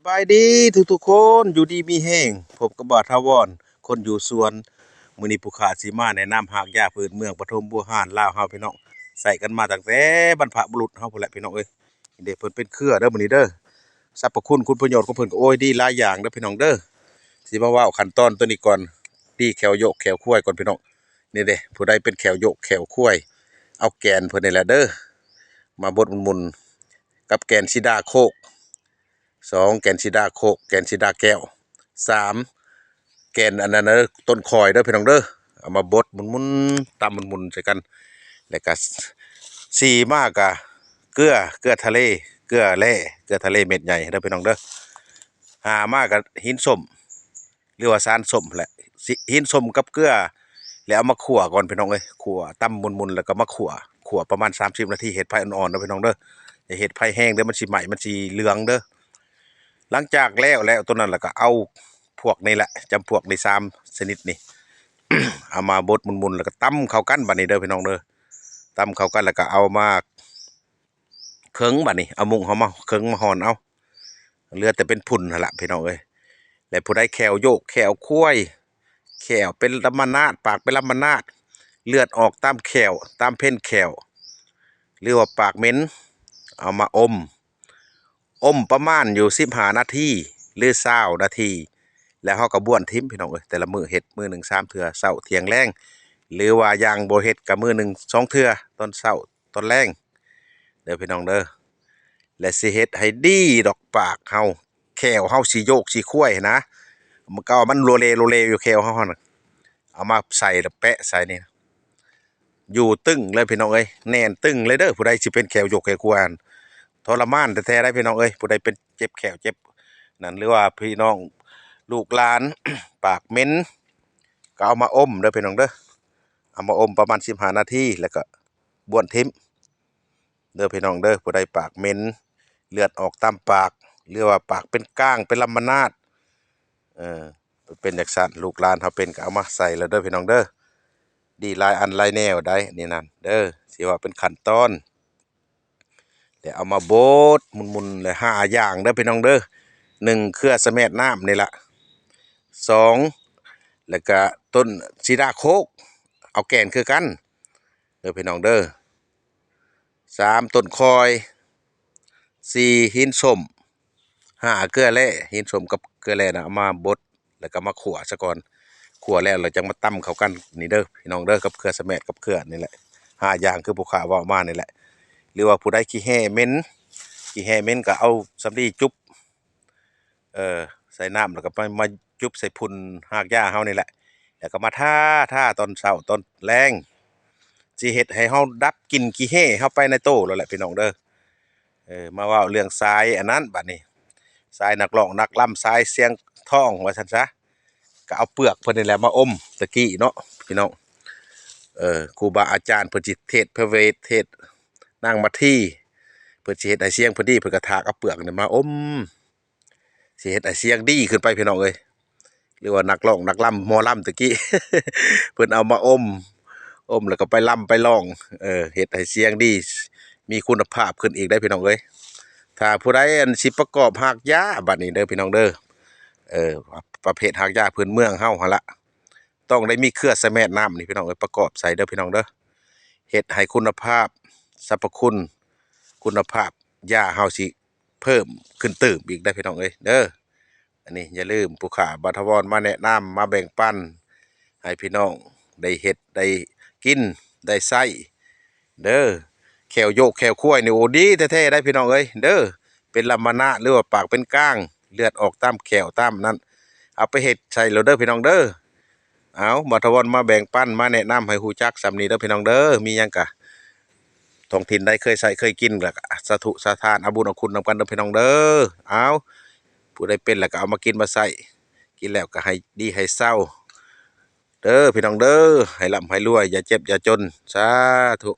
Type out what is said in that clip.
ສະບາຍດີທຸກໆຄົນ ຢູ່ດີມີແຮງ ພົບກັບບ່າວຖາວອນ ຄົນຢູ່ສວນ. ມື້ນີ້ຜູ້ຂ້າຊິມາແນະນຳຮາກຢາພື້ນເມືອງປະຖົມບູຮານລາວເຮົາພີ່ນ້ອງ ໃຊ້ກັນມາຕັ້ງແຕ່ບັນພະບຸລຸດເຮົາພຸ້ນແຫຼະພີ່ນ້ອງເອີຍ. ນີ້ເດ້ ເພິ່ນເປັນເຄືອເດີມື້ນີ້ເດີ. ສັບພະຄຸນຄຸນປະໂຫຍດຂອງເພິ່ນກໍ ໂອ້ຍ ດີຫຼາຍຢ່າງເດີພີ່ນ້ອງເດີ. ຊິມາເວົ້າຂັ້ນຕອນໂຕນີ້ກ່ອນ ດີແຂ້ວໂຢກແຂ້ວຄວາຍກ່ອນພີ່ນ້ອງ. ນີ້ເດ້ ຜູ້ໃດເປັນແຂ້ວໂຢກແຂ້ວຄວາຍ ເອົາແກ່ນເພິ່ນນີ້ແຫຼະເດີ ມາບົດໝຸ່ນໆ ກັບແກ່ນສີດາໂຄກ ສອງ ແກ່ນສີດາໂຄກ ແກ່ນສີດາແກ້ວ ສາມ ແກ່ນອັນນັ້ນເດີ ຕົ້ນຄອຍເດີພີ່ນ້ອງເດີ. ເອົາມາບົດໝຸ່ນໆ ຕຳໝຸ່ນໆໃສ່ກັນ ແລ້ວກະ ສີ່ ມາກະເກືອ ເກືອທະເລ ເກືອແຮ່ ເກືອທະເລເມັດໃຫຍ່ເດີພີ່ນ້ອງເດີ. ຫ້າ ມາກະຫີນສົ້ມ ຫຼືວ່າສານສົ້ມແຫຼະ ຊິ ຫີນສົ້ມກັບເກືອ ແລ້ວເອົາມາຂົ້ວກ່ອນພີ່ນ້ອງເອີຍ. ຂົ້ວຕຳໝຸ່ນໆ ແລ້ວກໍມາຂົ້ວ ຂົ້ວປະມານສາມສິບນາທີ ເຮັດໄຟອ່ອນໆເດີພີ່ນ້ອງເດີ. ຢ່າເຮັດໄຟແຮງເດີ ມັນຊິໄໝ້ ມັນຊິເຫຼືອງເດີ. ຫຼັງຈາກແລ້ວ ແລ້ວໂຕນັ້ນ ແລ້ວກໍເອົາພວກນີ້ແຫຼະ ຈຳພວກນີ້ ສາມຊະນິດນີ້ ເອົາມາບົດໝຸ່ນໆ ແລ້ວກໍຕຳເຂົ້າກັນບາດນີ້ເດີພີ່ນ້ອງເດີ. ຕຳເຂົ້າກັນ ແລ້ວກໍເອົາມາ ເຄິ່ງບາດນີ້ ເອົາມຸ້ງເຮົາມາເຄິ່ງມາຮ່ອນເອົາ ເຫຼືອແຕ່ເປັນຝຸ່ນຫັ້ນລະພີ່ນ້ອງເອີຍ. ແລະ ຜູ້ໃດແຂ້ວໂຢກແຂ້ວຄວາຍ ແຂ້ວເປັນລຳມະນາດ ປາກເປັນລຳມະນາດ ເລືອດອອກຕາມແຂ້ວ ຕາມເພັນແຂ້ວ ຫຼືວ່າປາກເໝັນ ເອົາມາອົມ ອົມປະມານຢູ່ສິບຫ້ານາທີ ຫຼື ຊາວນາທີ ແລ້ວເຮົາກໍບ້ວນຖິ້ມພີ່ນ້ອງເອີຍ. ແຕ່ລະມື້ເຮັດ ມື້ໜຶ່ງສາມເທື່ອ ເຊົ້າ ທ່ຽງ ແລງ ຫຼືວ່າຢ່າງບໍ່ເຮັດກໍມື້ໜຶ່ງສອງເທື່ອ ຕອນເຊົ້າ ຕອນແລງ ເດີພີ່ນ້ອງເດີ. ແລະ ຊິເຮັດໃຫ້ດີດອກປາກເຮົາ ແຂ້ວເຮົາຊິໂຢກຊິຄວາຍຫັ້ນນະ ມັນກໍມັນໂລເລໂລເລຢູ່ແຂ້ວເຮົາຫັ້ນນະ ເອົາມາໃສ່ແລ້ວແປະໃສ່ນີ້ ຢູ່ຕຶ້ງເລີຍພີ່ນ້ອງເອີຍ ແໜ້ນຕຶ້ງເລີຍເດີ. ຜູ້ໃດຊິເປັນແຂ້ວໂຢກແຂ້ວຄວາຍຫັ້ນ ທໍລະມານແທ້ໆໄດ໋ພີ່ນ້ອງເອີຍ. ຜູ້ໃດເປັນເຈັບແຂ້ວເຈັບນັ້ນ ຫຼືວ່າພີ່ນ້ອງລູກຫຼານປາກເໝັນ ກໍເອົາມາອົມເດີພີ່ນ້ອງເດີ. ເອົາມາອົມປະມານສິບຫ້ານາທີ ແລ້ວກໍບ້ວນຖິ້ມ ເດີພີ່ນ້ອງເດີ. ຜູ້ໃດປາກເໝັນ ເລືອດອອກຕາມປາກ ຫຼືວ່າປາກເປັນກ້າງ ເປັນລຳມະນາດ ເອີ ເປັນຈັ່ງຊັ້ນ ລູກຫຼານເຮົາເປັນກໍເອົາມາໃສ່ແລ້ວເດີພີ່ນ້ອງເດີ. ດີຫຼາຍອັນຫຼາຍແນວໄດ໋ນີ້ນັ້ນເດີ ຊິວ່າເປັນຂັ້ນຕອນ ແລ້ວເອົາມາບົດໝຸ່ນໆ ແລ້ວຫ້າຢ່າງເດີພີ່ນ້ອງເດີ. ໜຶ່ງ ເຄືອສະແໝດນ້ຳນີ້ລະ ສອງ ແລ້ວກະຕົ້ນສີດາໂຄກ ເອົາແກ່ນຄືກັນເດີພີ່ນ້ອງເດີ. ສາມ ຕົ້ນຄອຍ ສີ່ ຫີນສົ້ມ ຫ້າ ເກືອແຮ່ ຫີນສົ້ມກັບເກືອແຮ່ນະ ເອົາມາບົດ ແລ້ວກໍມາຂົ້ວຊະກ່ອນ. ຂົ້ວແລ້ວ ແລ້ວຈັ່ງມາຕຳເຂົ້າກັນນີ້ເດີພີ່ນ້ອງເດີ ກັບເຄືອສະແໝດ ກັບເຄືອນີ້ແຫຼະ ຫ້າຢ່າງຄືຜູ້ຂ້າເວົ້າມານີ້ແຫຼະ. ຫຼືວ່າຜູ້ໃດຂີ້ແຮ່ເໝັນ ຂີ້ແຮ່ເໝັນກໍເອົາສຳລີຈຸບ ເອີ ໃສ່ນ້ຳ ແລ້ວກໍໄປມາຈຸບໃສ່ຝຸ່ນຮາກຢາເຮົານີ້ແຫຼະ ແລ້ວກໍມາທາ ທາຕອນເຊົ້າຕອນແລງ ຊິເຮັດໃຫ້ເຮົາດັບກິ່ນຂີ້ແຮ່ເຮົາໄປໃນໂຕແລ້ວແຫຼະພີ່ນ້ອງເດີ. ເອີ ມາເວົ້າເລື່ອງສາຍອັນນັ້ນບາດນີ້ ສາຍນັກຮ້ອງນັກລຳ ສາຍສຽງທອງວ່າຊັ້ນຊະ ກໍເອົາເປືອກເພິ່ນນີ້ແຫຼະມາອົມຕະກີ້ເນາະພີ່ນ້ອງ. ເອີ ຄູບາອາຈານເພິ່ນຊິເທດພະເວດ ເທດນາງມາທີ ເພິ່ນຊິເຮັດໃຫ້ສຽງເພິ່ນດີ ເພິ່ນກໍຖາກເອົາເປືອກນີ້ມາອົມ ຊິເຮັດໃຫ້ສຽງດີຂຶ້ນໄປພີ່ນ້ອງເອີຍ. ຫຼືວ່ານັກຮ້ອງນັກລຳ ໝໍລຳຕະກີ້ ເພິ່ນເອົາມາອົມ ອົມແລ້ວກໍໄປລຳໄປຮ້ອງ ເອີ ເຮັດໃຫ້ສຽງດີ ມີຄຸນນະພາບຂຶ້ນອີກໄດ໋ພີ່ນ້ອງເອີຍ. ຖ້າຜູ້ໃດອັນຊິປະກອບຮາກຢາບາດນີ້ເດີພີ່ນ້ອງເດີ ເອີ ປະເພດຮາກຢາພື້ນເມືອງເຮົາຫັ້ນລະ ຕ້ອງໄດ້ມີເຄືອສະແໝດນ້ຳນີ້ພີ່ນ້ອງເອີຍ ປະກອບໃສ່ເດີພີ່ນ້ອງເດີ. ເຮັດໃຫ້ຄຸນນະພາບ ສັບພະຄຸນ ຄຸນນະພາບຢາເຮົາຊິເພີ່ມຂຶ້ນຕື່ມອີກໄດ໋ພີ່ນ້ອງເອີຍເດີ. ອັນນີ້ຢ່າລືມ ຜູ້ຂ້າບ່າວຖາວອນມາແນະນຳ ມາແບ່ງປັນໃຫ້ພີ່ນ້ອງໄດ້ເຮັດໄດ້ກິນໄດ້ໃຊ້ເດີ. ແຂ້ວໂຢກແຂ້ວຄວາຍນີ້ ໂອ້ ດີແທ້ໆໄດ໋ພີ່ນ້ອງເອີຍເດີ. ເປັນລຳມະນະ ຫຼືວ່າປາກເປັນກ້າງ ເລືອດອອກຕາມແຂ້ວຕາມນັ້ນ ເອົາໄປເຮັດໃສ່ໂລດເດີພີ່ນ້ອງເດີ. ເອົາ ບ່າວຖາວອນມາແບ່ງປັນ ມາແນະນຳໃຫ້ຮູ້ຈັກສ່ຳນີ້ເດີພີ່ນ້ອງເດີ. ມີຫຍັງກະ ທ້ອງຖິ່ນໃດເຄີຍໃຊ້ເຄີຍກິນ ລະກະສາທຸສາທານ ເອົາບຸນເອົາຄຸນນຳກັນເດີພີ່ນ້ອງເດີ. ເອົາ ຜູ້ໃດເປັນລະກະເອົາມາກິນມາໃຊ້ ກິນແລ້ວກະໃຫ້ດີໃຫ້ເຊົາເດີພີ່ນ້ອງເດີ. ໃຫ້ລ່ຳໃຫ້ລວຍ ຢ່າເຈັບຢ່າຈົນ ສາທຸ.